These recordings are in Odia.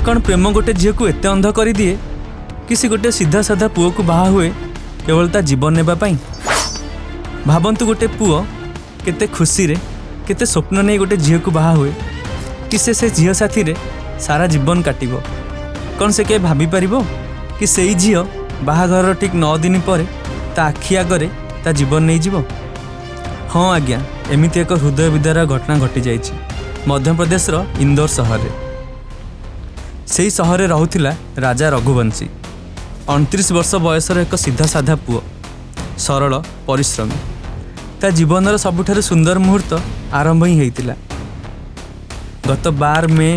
କ'ଣ ପ୍ରେମ ଗୋଟେ ଝିଅକୁ ଏତେ ଅନ୍ଧ କରିଦିଏ କି ସେ ଗୋଟେ ସିଧା ସାଧା ପୁଅକୁ ବାହା ହୁଏ କେବଳ ତା ଜୀବନ ନେବା ପାଇଁ? ଭାବନ୍ତୁ, ଗୋଟେ ପୁଅ କେତେ ଖୁସିରେ, କେତେ ସ୍ୱପ୍ନ ନେଇ ଗୋଟେ ଝିଅକୁ ବାହା ହୁଏ କି ସେ ସେ ଝିଅ ସାଥିରେ ସାରା ଜୀବନ କାଟିବ। କ'ଣ ସେ କେବେ ଭାବିପାରିବ କି ସେଇ ଝିଅ ବାହାଘରର ଠିକ୍ 9 ଦିନ ପରେ ତା ଆଖି ଆଗରେ ତା ଜୀବନ ନେଇଯିବ? ହଁ ଆଜ୍ଞା, ଏମିତି ଏକ ହୃଦୟ ବିଦାରକ ଘଟଣା ଘଟିଯାଇଛି ମଧ୍ୟପ୍ରଦେଶର ଇନ୍ଦୋର ସହରରେ। ସେଇ ସହରରେ ରହୁଥିଲା ରାଜା ରଘୁବଂଶୀ। 29 ବର୍ଷ ବୟସର ଏକ ସିଧା ସାଧା ପୁଅ, ସରଳ, ପରିଶ୍ରମୀ। ତା ଜୀବନର ସବୁଠାରୁ ସୁନ୍ଦର ମୁହୂର୍ତ୍ତ ଆରମ୍ଭ ହିଁ ହେଇଥିଲା। ଗତ 12 ମେ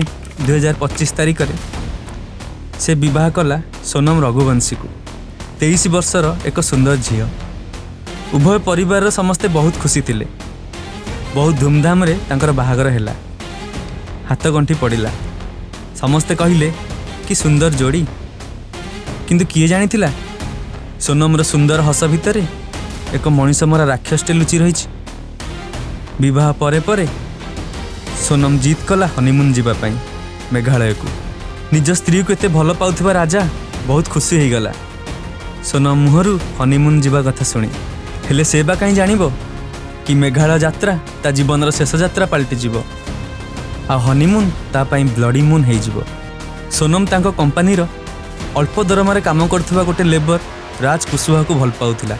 2025 ତାରିଖରେ ସେ ବିବାହ କଲା ସୋନମ ରଘୁବଂଶୀକୁ, 23 ବର୍ଷର ଏକ ସୁନ୍ଦର ଝିଅ। ଉଭୟ ପରିବାରର ସମସ୍ତେ ବହୁତ ଖୁସି ଥିଲେ। ବହୁତ ଧୁମଧାମରେ ତାଙ୍କର ବାହାଘର ହେଲା। ହାତଗଣ୍ଠି ପଡ଼ିଲା। ସମସ୍ତେ କହିଲେ କି ସୁନ୍ଦର ଯୋଡ଼ି। କିନ୍ତୁ କିଏ ଜାଣିଥିଲା ସୋନମର ସୁନ୍ଦର ହସ ଭିତରେ ଏକ ମଣିଷ ମରା ରାକ୍ଷସଟେ ଲୁଚି ରହିଛି। ବିବାହ ପରେ ପରେ ସୋନମ ଜିଦ୍ କଲା ହନିମୁନ୍ ଯିବା ପାଇଁ ମେଘାଳୟକୁ। ନିଜ ସ୍ତ୍ରୀକୁ ଏତେ ଭଲ ପାଉଥିବା ରାଜା ବହୁତ ଖୁସି ହେଇଗଲା ସୋନମ ମୁହଁରୁ ହନିମୁନ୍ ଯିବା କଥା ଶୁଣି। ହେଲେ ସେ ବା କାହିଁ ଜାଣିବ କି ମେଘାଳୟ ଯାତ୍ରା ତା ଜୀବନର ଶେଷ ଯାତ୍ରା ପାଲଟିଯିବ ଆଉ ହନିମୁନ୍ ତା ପାଇଁ ବ୍ଲଡି ମୁନ୍ ହେଇଯିବ। ସୋନମ ତାଙ୍କ କମ୍ପାନୀର ଅଳ୍ପ ଦରମାରେ କାମ କରୁଥିବା ଗୋଟେ ଲେବର ରାଜ କୁଶୱାହାକୁ ଭଲ ପାଉଥିଲା।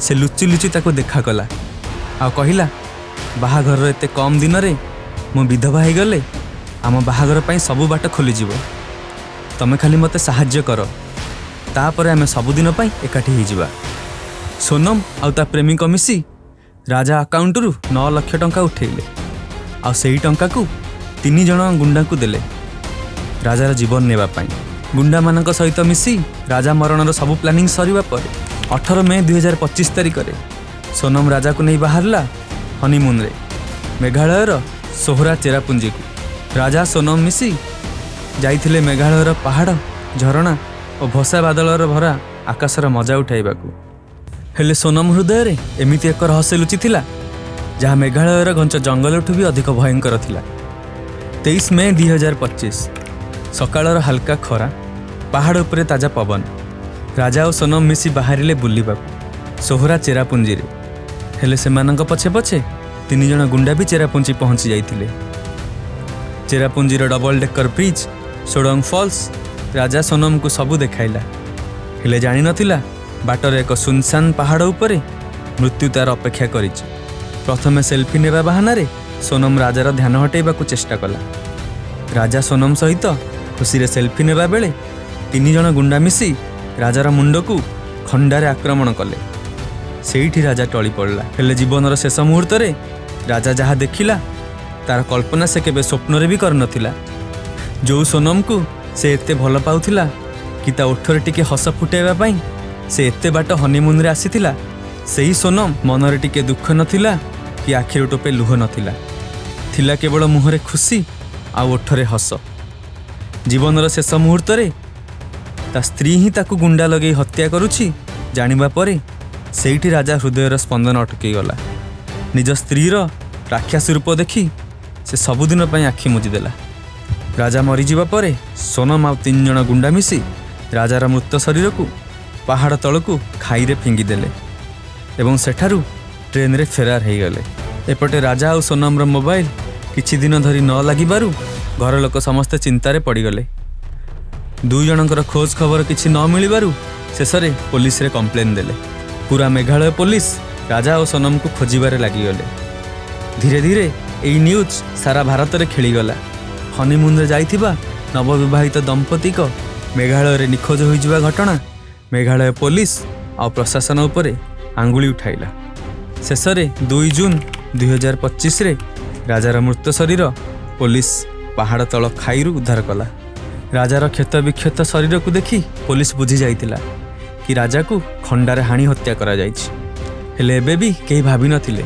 ସେ ଲୁଚି ଲୁଚି ତାକୁ ଦେଖା କଲା ଆଉ କହିଲା, ବାହାଘରର ଏତେ କମ୍ ଦିନରେ ମୁଁ ବିଧବା ହେଇଗଲେ ଆମ ବାହାଘର ପାଇଁ ସବୁ ବାଟ ଖୋଲିଯିବ। ତମେ ଖାଲି ମୋତେ ସାହାଯ୍ୟ କର, ତାପରେ ଆମେ ସବୁଦିନ ପାଇଁ ଏକାଠି ହେଇଯିବା। ସୋନମ ଆଉ ତା ପ୍ରେମିକ ମିଶି ରାଜା ଆକାଉଣ୍ଟରୁ 9 ଲକ୍ଷ ଟଙ୍କା ଉଠେଇଲେ ଆଉ ସେଇ ଟଙ୍କାକୁ ତିନି ଜଣ ଗୁଣ୍ଡାଙ୍କୁ ଦେଲେ ରାଜାର ଜୀବନ ନେବା ପାଇଁ। ଗୁଣ୍ଡାମାନଙ୍କ ସହିତ ମିଶି ରାଜା ମରଣର ସବୁ ପ୍ଲାନିଂ ସରିବା ପରେ 18 ମେ 2025 ତାରିଖରେ ସୋନମ ରାଜାକୁ ନେଇ ବାହାରିଲା ହନିମୁନରେ ମେଘାଳୟର ସୋହରା ଚେରାପୁଞ୍ଜିକୁ। ରାଜା ସୋନମ ମିଶି ଯାଇଥିଲେ ମେଘାଳୟର ପାହାଡ଼, ଝରଣା ଓ ଭସା ବାଦଲର ଭରା ଆକାଶର ମଜା ଉଠାଇବାକୁ। ହେଲେ ସୋନମ ହୃଦୟରେ ଏମିତି ଏକ ରହସ୍ୟ ଲୁଚିଥିଲା, ଯାହା ମେଘାଳୟର ଘଞ୍ଚ ଜଙ୍ଗଲଠୁ ବି ଅଧିକ ଭୟଙ୍କର ଥିଲା। 23 ମେ 2025, ସକାଳର ହାଲକା ଖରା, ପାହାଡ଼ ଉପରେ ତାଜା ପବନ। ରାଜା ଓ ସୋନମ ମିଶି ବାହାରିଲେ ବୁଲିବାକୁ ସୋହରା ଚେରାପୁଞ୍ଜିରେ। ହେଲେ ସେମାନଙ୍କ ପଛେ ପଛେ ତିନି ଜଣ ଗୁଣ୍ଡା ବି ଚେରାପୁଞ୍ଜି ପହଞ୍ଚି ଯାଇଥିଲେ। ଚେରାପୁଞ୍ଜିର ଡବଲ ଡେକର ବ୍ରିଜ୍, ସୋଡଙ୍ଗ ଫଲ୍ସ, ରାଜା ସୋନମକୁ ସବୁ ଦେଖାଇଲା। ହେଲେ ଜାଣିନଥିଲା ବାଟରେ ଏକ ସୁନସାନ ପାହାଡ଼ ଉପରେ ମୃତ୍ୟୁ ତାର ଅପେକ୍ଷା କରିଛି। ପ୍ରଥମେ ସେଲ୍ଫି ନେବା ବାହାନାରେ ସୋନମ ରାଜାର ଧ୍ୟାନ ହଟେଇବାକୁ ଚେଷ୍ଟା କଲା। ରାଜା ସୋନମ ସହିତ ଖୁସିରେ ସେଲ୍ଫି ନେବା ବେଳେ ତିନି ଜଣ ଗୁଣ୍ଡା ମିଶି ରାଜାର ମୁଣ୍ଡକୁ ଖଣ୍ଡାରେ ଆକ୍ରମଣ କଲେ। ସେଇଠି ରାଜା ଟଳି ପଡ଼ିଲା। ହେଲେ ଜୀବନର ଶେଷ ମୁହୂର୍ତ୍ତରେ ରାଜା ଯାହା ଦେଖିଲା, ତାର କଳ୍ପନା ସେ କେବେ ସ୍ୱପ୍ନରେ ବି କରିନଥିଲା। ଯେଉଁ ସୋନମକୁ ସେ ଏତେ ଭଲ ପାଉଥିଲା କି ତା ଓଠରେ ଟିକେ ହସ ଫୁଟାଇବା ପାଇଁ ସେ ଏତେ ବାଟ ହନିମୁନରେ ଆସିଥିଲା, ସେହି ସୋନମ ମନରେ ଟିକେ ଦୁଃଖ ନଥିଲା କି ଆଖିରୁ ଟୋପେ ଲୁହ ନଥିଲା। ଥିଲା କେବଳ ମୁହଁରେ ଖୁସି ଆଉ ଓଠରେ ହସ। ଜୀବନର ଶେଷ ମୁହୂର୍ତ୍ତରେ ତା ସ୍ତ୍ରୀ ହିଁ ତାକୁ ଗୁଣ୍ଡା ଲଗେଇ ହତ୍ୟା କରୁଛି ଜାଣିବା ପରେ ସେଇଠି ରାଜା ହୃଦୟର ସ୍ପନ୍ଦନ ଅଟକିଗଲା। ନିଜ ସ୍ତ୍ରୀର ରାକ୍ଷସ ରୂପ ଦେଖି ସେ ସବୁଦିନ ପାଇଁ ଆଖି ମୁଜିଦେଲା। ରାଜା ମରିଯିବା ପରେ ସୋନମ ଆଉ ତିନି ଜଣ ଗୁଣ୍ଡା ମିଶି ରାଜାର ମୃତ ଶରୀରକୁ ପାହାଡ଼ ତଳକୁ ଖାଇରେ ଫିଙ୍ଗିଦେଲେ ଏବଂ ସେଠାରୁ ଟ୍ରେନରେ ଫେରାର ହେଇଗଲେ। ଏପଟେ ରାଜା ଆଉ ସୋନମର ମୋବାଇଲ କିଛି ଦିନ ଧରି ନ ଲାଗିବାରୁ ଘର ଲୋକ ସମସ୍ତେ ଚିନ୍ତାରେ ପଡ଼ିଗଲେ। ଦୁଇ ଜଣଙ୍କର ଖୋଜ ଖବର କିଛି ନ ମିଳିବାରୁ ଶେଷରେ ପୋଲିସରେ କମ୍ପ୍ଲେନ୍ ଦେଲେ। ପୁରା ମେଘାଳୟ ପୋଲିସ ରାଜା ଓ ସୋନମକୁ ଖୋଜିବାରେ ଲାଗିଗଲେ। ଧୀରେ ଧୀରେ ଏଇ ନ୍ୟୁଜ୍ ସାରା ଭାରତରେ ଖେଳିଗଲା। ହନିମୁନରେ ଯାଇଥିବା ନବବିବାହିତ ଦମ୍ପତିଙ୍କ ମେଘାଳୟରେ ନିଖୋଜ ହୋଇଯିବା ଘଟଣା ମେଘାଳୟ ପୋଲିସ ଆଉ ପ୍ରଶାସନ ଉପରେ ଆଙ୍ଗୁଳି ଉଠାଇଲା। ଶେଷରେ 2 ଜୁନ୍ 2025ରେ ରାଜାର ମୃତ ଶରୀର ପୋଲିସ ପାହାଡ଼ ତଳ ଖାଇରୁ ଉଦ୍ଧାର କଲା। ରାଜାର କ୍ଷତ ବିକ୍ଷତ ଶରୀରକୁ ଦେଖି ପୋଲିସ ବୁଝି ଯାଇଥିଲା କି ରାଜାକୁ ଖଣ୍ଡାରେ ହାଣି ହତ୍ୟା କରାଯାଇଛି। ହେଲେ ଏବେ ବି କେହି ଭାବିନଥିଲେ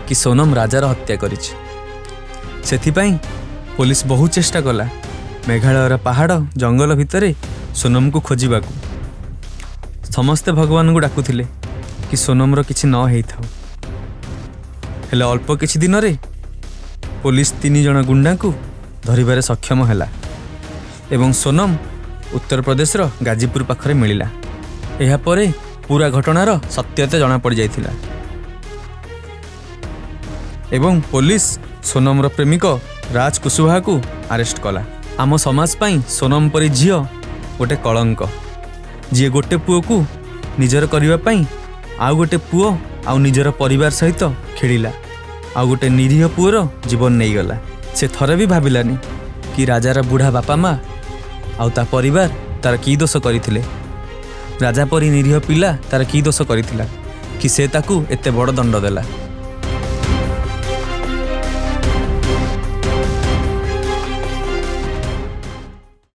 କି ସୋନମ ରାଜାର ହତ୍ୟା କରିଛି। ସେଥିପାଇଁ ପୋଲିସ ବହୁତ ଚେଷ୍ଟା କଲା ମେଘାଳୟର ପାହାଡ଼ ଜଙ୍ଗଲ ଭିତରେ ସୋନମକୁ ଖୋଜିବାକୁ। ସମସ୍ତେ ଭଗବାନଙ୍କୁ ଡାକୁଥିଲେ କି ସୋନମର କିଛି ନ ହେଇଥାଉ। ହେଲେ ଅଳ୍ପ କିଛି ଦିନରେ ପୋଲିସ ତିନି ଜଣ ଗୁଣ୍ଡାଙ୍କୁ ଧରିବାରେ ସକ୍ଷମ ହେଲା। ଏବଂ ସୋନମ ଉତ୍ତରପ୍ରଦେଶର ଗାଜିପୁର ପାଖରେ ମିଳିଲା। ଏହାପରେ ପୁରା ଘଟଣାର ସତ୍ୟତା ଜଣାପଡ଼ିଯାଇଥିଲା ଏବଂ ପୋଲିସ ସୋନମର ପ୍ରେମିକ ରାଜ କୁଶବାହାକୁ ଆରେଷ୍ଟ କଲା। ଆମ ସମାଜ ପାଇଁ ସୋନମ ପରି ଝିଅ ଗୋଟେ କଳଙ୍କ, ଯିଏ ଗୋଟେ ପୁଅକୁ ନିଜର କରିବା ପାଇଁ ଆଉ ଗୋଟେ ପୁଅ ଆଉ ନିଜର ପରିବାର ସହିତ ଖେଳିଲା, ଆଉ ଗୋଟେ ନିରୀହ ପୁଅର ଜୀବନ ନେଇଗଲା। ସେ ଥରେ ବି ଭାବିଲାନି କି ରାଜାର ବୁଢ଼ା ବାପା ମା ଆଉ ତା ପରିବାର ତାର କି ଦୋଷ କରିଥିଲେ, ରାଜା ପରି ନିରୀହ ପିଲା ତାର କି ଦୋଷ କରିଥିଲା କି ସେ ତାକୁ ଏତେ ବଡ଼ ଦଣ୍ଡ ଦେଲା।